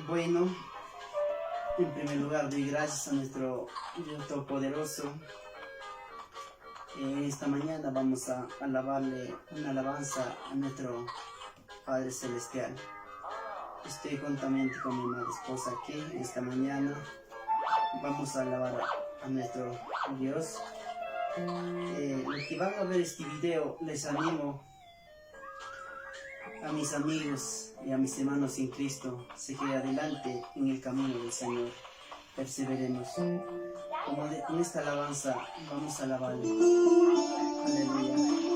Bueno, en primer lugar doy gracias a nuestro Dios Todopoderoso. Esta mañana vamos a alabarle una alabanza a nuestro Padre Celestial. Estoy juntamente con mi amada esposa aquí esta mañana. Vamos a alabar a nuestro Dios. Los que van a ver este video, les animo a mis amigos y a mis hermanos en Cristo, seguir adelante en el camino del Señor. Perseveremos. Como en esta alabanza vamos a alabarle. Aleluya.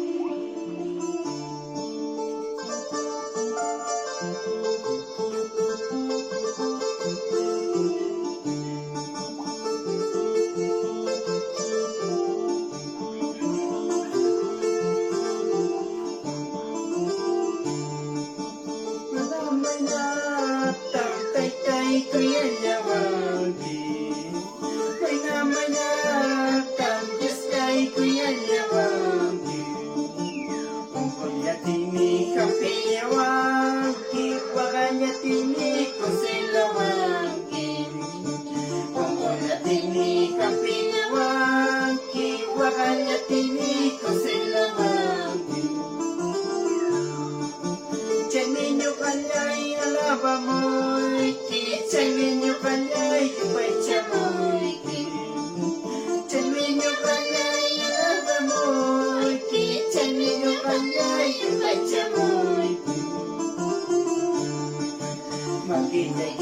Makinig,